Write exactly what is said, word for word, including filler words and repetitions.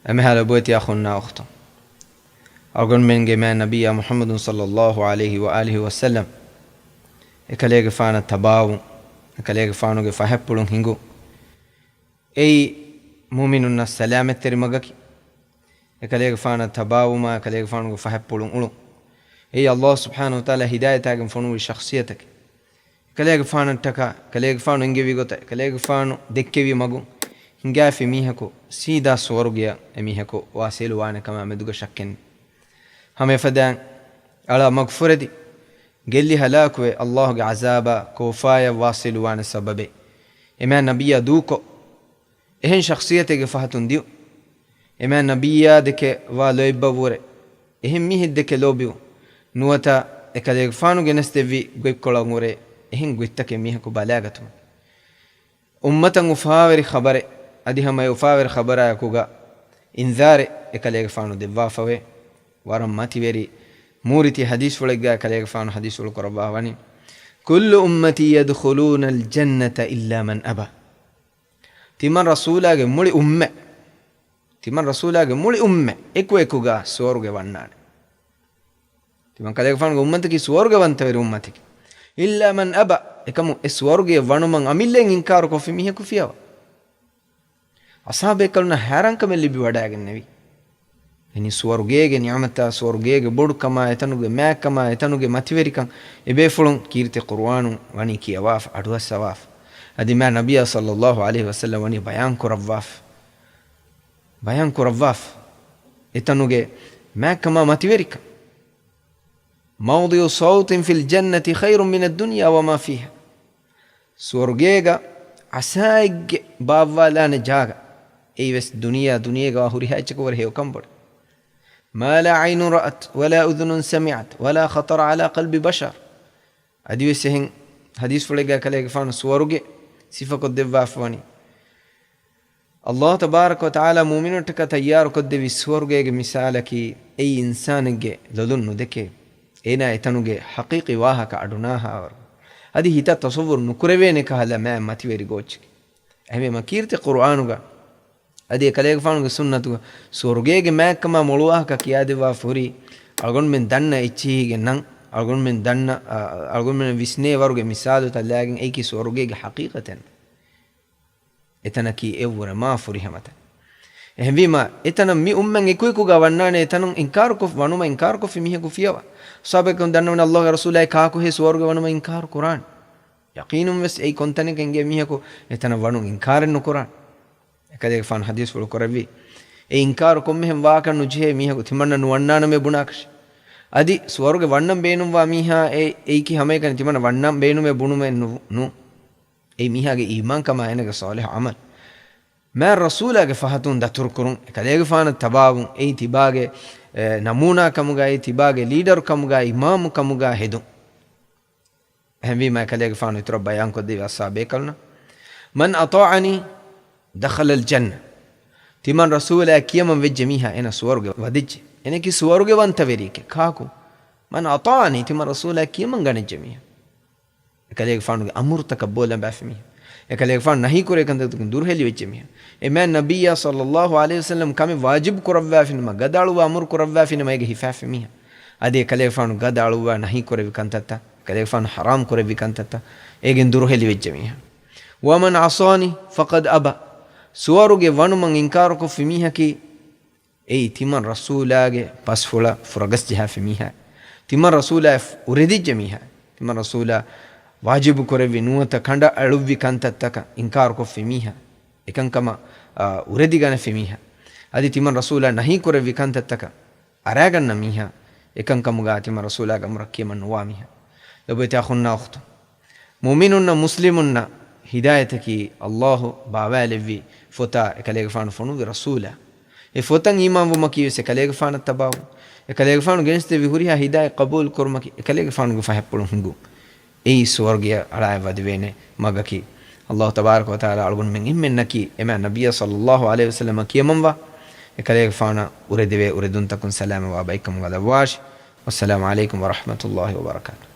އެމެހާ ލޮބުވެތި އަޚުންނާ އުޚްތުން، އަޅުގަނޑުމެންގެ މާތް ނަބިއްޔާ މުޙައްމަދު ޞައްލައްލާހު ޢަލައިހި ވައާލިހި ވަސައްލަމް އެކަލޭގެފާނަށް ތަބާވުން، އެކަލޭގެފާނުގެ ފަހަތްޕުޅުން ހިނގުން، އެއީ މުއުމިނުންނަށް ސަލާމަތްތެރި މަގަކީ. އެކަލޭގެފާނަށް ތަބާވުމާ، އެކަލޭގެފާނުގެ ފަހަތްޕުޅުން އުޅުން، އެއީ އައްލާހު ސުބްޙާނަހު ވަތަޢާލާ ހިދާޔަތާގެން ފޮނުވި ޝަޚްޞިއްޔަތަކީ. އެކަލޭގެފާނަށްޓަކާ، އެކަލޭގެފާނު އެންގެވި ގޮތަށް، އެކަލޭގެފާނު ދެއްކެވި މަގުން ހިނގާފި މީހަކު ސީދާ ސުވަރުގެއަށް އެމީހަކު ވާސިލުވާނެ ކަމާ މެދުގަ ޝައްކެއް ނެތް. ހަމަ އެފަދައިން އަޅާ މަގުފުރެދި، ގެއްލި ހަލާކުވެ، އައްލާހުގެ ޢަޒާބާ ކޯފާޔަށް ވާސިލުވާނެ ސަބަބެއް އެމާތް ނަބިއްޔާ ދޫކޮށް، އެހެން ޝަޚްޞިއްޔަތެއްގެ ފަހަތުން ދިއުން. އެމާތް ނަބިއްޔާ ދެކެ ވާ ލޯތްބަށްވުރެ އެހެން މީހެއް ދެކެ ލޯބިވުން. ނުވަތަ އެކަލޭގެފާނު ގެނެސްދެއްވި ގޮތްކޮޅަށްވުރެ އެހެން ގޮތްތަކެއް މީހަކު ބަލާގަތުމަށް. އުއްމަތަށް އުފާވެރި ޚަބަރެއް، އަދި ހަމަ އެ އުފާވެރި ޚަބަރާއެކުގަ އިންޒާރެއް އެކަލޭގެފާނު ދެއްވާފަވޭ. ވަރަށް މަތިވެރި މޫރިތި ޙަދީޘްފުޅެއްގަ އެކަލޭގެފާނު ޙަދީޘްފުޅު ކުރައްވާ ވަނީ، كل أمتي يدخلون الجنة إلا من أبى. ތިމަން ރަސޫލާގެ މުޅި އުއްމަތް، ތިމަން ރަސޫލާގެ މުޅި އުއްމަތް އެކުއެކުގަ ސުވަރުގެ ވަންނާނެ. ތިމަން ކަލޭގެފާނުގެ އުއްމަތަކީ ސުވަރުގެވަންތަވެރި އުއްމަތެކޭ. إلا من أبى، އެކަމު އެ ސުވަރުގެ ވަނުމަށް އަމިއްލައިން އިންކާރު ކޮށްފި މީހަކު ފިޔަވާ. އަޞްޙާބޭކަލުންނަށް ހައިރާންކަމެއް ލިބިވަޑައިގެންނެވި. އެނީ ސުވަރުގޭގެ ނިޢުމަތާ، ސުވަރުގޭގެ ބޮޑުކަމާ، އެތަނުގެ މާތްކަމާ، އެތަނުގެ މަތިވެރިކަން އެބޭފުޅުން ކީރިތި ޤުރުއާނުން ވަނީ ކިޔަވާފަ، އަޑުއައްސަވާފަ. އަދި މާތް ނަބިއްޔާ ޞައްލައްލާހު ޢަލައިހި ވަސައްލަމް ވަނީ ބަޔާން ކުރައްވާފަ، ބަޔާން ކުރައްވާފަ. އެތަނުގެ މާތްކަމާ މަތިވެރިކަން. موضع سوط في الجنة خير من الدنيا وما فيها. ސުވަރުގޭގަ ޢަޞާއެއްގެ ބާއްވާލާނެ ޖާގަ، އެއީވެސް ދުނިޔެއާ ދުނިޔޭގަ ވާ ހުރިހާ އެއްޗަކު ވުރެ ހެޔޮކަން ބޮޑު. ما لا عين رأت ولا أذن سمعت ولا خطر على قلب بشر. އަދިވެސް އެހެން ޙަދީޘްފުޅެއްގަ ކަލޭގެފާނު ސުވަރުގެ ސިފަކޮށްދެއްވާފަވަނީ. އައްލާހު ތަބާރަކަ ވަތަޢާލާ މުއުމިނުންނަށްޓަކާ ތައްޔާރުކޮށްދެއްވި ސުވަރުގޭގެ މިސާލަކީ، އެއީ އިންސާނެއްގެ ލޮލުން ނުދެކޭ، އޭނާ އެތަނުގެ ޙަޤީޤީ ވާހަކަ އަޑުނާހާވަރު، އަދި ހިތަށް ތަޞައްވުރު ނުކުރެވޭނެ ކަހަލަ މާތް މަތިވެރި ގޯއްޗެކޭ. އެހެންވީމަ ކީރިތި ޤުރުއާނުގަ އަދި އެކަލޭގެފާނުގެ ސުންނަތުގަ ސުވަރުގޭގެ މާތްކަމާ މޮޅު ވާހަކަ ކިޔާދެއްވާފަ ހުރީ، އަޅުގަނޑުމެން ދަންނަ އެއްޗިހީގެ ނަން، އަޅުގަނޑުމެން ދަންނަ، އަ، އަޅުގަނޑުމެން ވިސްނޭ ވަރުގެ މިސާލުތައް ލާގެން އެއީކީ ސުވަރުގޭގެ ޙަޤީޤަތެއް. އެތަނަކީ އެއްވުރެ މާ ފުރިހަމަ ތަން. އެހެންވީމަ، އެތަނަށް މި އުއްމަތް އެކުއެކުގަ ވަންނާނެ، އެތަނުން އިންކާރުކޮށް، ވަނުމަށް އިންކާރުކޮށްފި މީހަކު ފިޔަވާ. ޞަޙާބީން ދަންނަވަނީ އައްލާހުގެ ރަސޫލާއި ކާކުހޭ ސުވަރުގެ ވަނުމަށް އިންކާރު ކުރާނީ. ޔަޤީނުންވެސް އެއީ ކޮންތަނެއްގަ އިނގޭ މީހަކު އެތަނަށް ވަނުން އިންކާރެއް ނުކުރާނެ. އެކަލޭގެފާނު ޙަދީޘްފުޅު ކުރެއްވީ، އެ އިންކާރު ކޮންމެހެން ވާކަށް ނުޖެހޭ މީހަކު ތިމަންނަ ނުވަންނާނަމޭ ބުނާކަށެއް. އަދި ސުވަރުގެ ވަންނަން ބޭނުންވާ މީހާ އެ، އެއީކީ ހަމައެކަނި ތިމަންނަ ވަންނަން ބޭނުމޭ ބުނުމެއް ނު، ނޫ. އެއީ މީހާގެ އީމާންކަމާ އޭނަގެ ޞާލިޙު ޢަމަލު. މާތް ރަސޫލާގެ ފަހަތުން ދަތުރުކުރުން، އެކަލޭގެފާނަށް ތަބާވުން، އެއީ ތިބާގެ، އެ، ނަމޫނާކަމުގައި، ތިބާގެ ލީޑަރުކަމުގައި، އިމާމުކަމުގައި ހެދުން. އެހެންވީމަ، އެކަލޭގެފާނު އިތުރަށް ބަޔާންކޮށްދެއްވި އަޞްޙާބޭކަލުންނަށް، من أطاعني دخل الجنة. ތިމަން ރަސޫލާއަށް ކިޔަމަން ވެއްޖެ މީހާ އޭނަ ސުވަރުގެ ވަދެއްޖެ. އޭނައަކީ ސުވަރުގެ ވަންތަވެރިއެކޭ. ކާކު؟ من أطاعني، ތިމަން ރަސޫލާއަށް ކިޔަމަން ގަނެއްޖެ މީހާ. އެކަލޭގެފާނުގެ އަމުރުތަކަށް ބޯ ލަނބާފި މީހާ. އެކަލޭގެފާނު ނަހީ ކުރޭ ކަންތައްތަކުން ދުރުހެލިވެއްޖެ މީހާ. އެ މާތް ނަބިއްޔާ ޞައްލައްލާހު ޢަލައިހި ވަސައްލަމް ކަމެއް ވާޖިބު ކުރައްވާފިނަމަ، ގަދަ އަޅުއްވާ އަމުރު ކުރައްވާފިނަމަ އޭގަ ހިފާފި މީހާ. އަދި އެކަލޭގެފާނު ގަދަ އަޅުއްވާ ނަހީ ކުރެއްވި ކަންތައްތައް، އެކަލޭގެފާނު ޙަރާމް ކުރެއްވި ކަންތައްތައް އޭގެން ދުރުހެލިވެއްޖެ މީހާ. ومن عصاني فقد أبى. ސުވަރުގެ ވަނުމަށް އިންކާރުކޮށްފި މީހަކީ އެއީ ތިމަން ރަސޫލާގެ ބަސްފުޅަށް ފުރަގަސްޖަހާފި މީހާ، ތިމަން ރަސޫލާ އުރެދިއްޖެ މީހާ، ތިމަން ރަސޫލާ ވާޖިބު ކުރެއްވި ނުވަތަ ކަނޑަ އަޅުއްވި ކަންތައްތަކަށް އިންކާރުކޮށްފި މީހާ، އެކަންކަމަށް، އާ، އުރެދިގަނެފި މީހާ، އަދި ތިމަން ރަސޫލާ ނަހީ ކުރެއްވި ކަންތައްތަކަށް އަރާގަންނަ މީހާ، އެކަންކަމުގަ ތިމަން ރަސޫލާގެ އަމުރަށް ކިޔަމަން ނުވާ މީހާ. ލޮބުވެތި އަޚުންނާ އުޚްތުން، މުއުމިނުންނަށް މުސްލިމުންނަށް ހިދާޔަތަކީ އައްލާހު ބާވާލެއްވި ފޮތާ އެކަލޭގެފާނު ފޮނުއްވި ރަސޫލާ. އެ ފޮތަށް އީމާންވުމަކީ ވެސް އެކަލޭގެފާނަށް ތަބާވުން. އެކަލޭގެފާނު ގެނެސްދެއްވި ހުރިހާ ހިދާޔަތް ޤަބޫލު ކުރުމަކީ އެކަލޭގެފާނުގެ ފަހަތްޕުޅުން ހިނގުން. އެއީ ސުވަރުގެއަށް އަޅާއި ވަދެވޭނެ މަގަކީ. އައްލާހު ތަބާރަކަ ވަތަޢާލާ އަޅުގަނޑުމެން އެންމެންނަކީ އެ މާތް ނަބިއްޔާ ޞައްލައްލާހު ޢަލައިހި ވަސައްލަމަށް ކިޔަމަންވާ، އެކަލޭގެފާނަށް އުރެދެވޭ އުރެދުންތަކުން ސަލާމަތްވާ ބައެއްކަމުގަ ލައްވާށި. ވައްސަލާމު ޢަލައިކުމް ވަރަޙްމަތުﷲ ވަބަރަކާތު.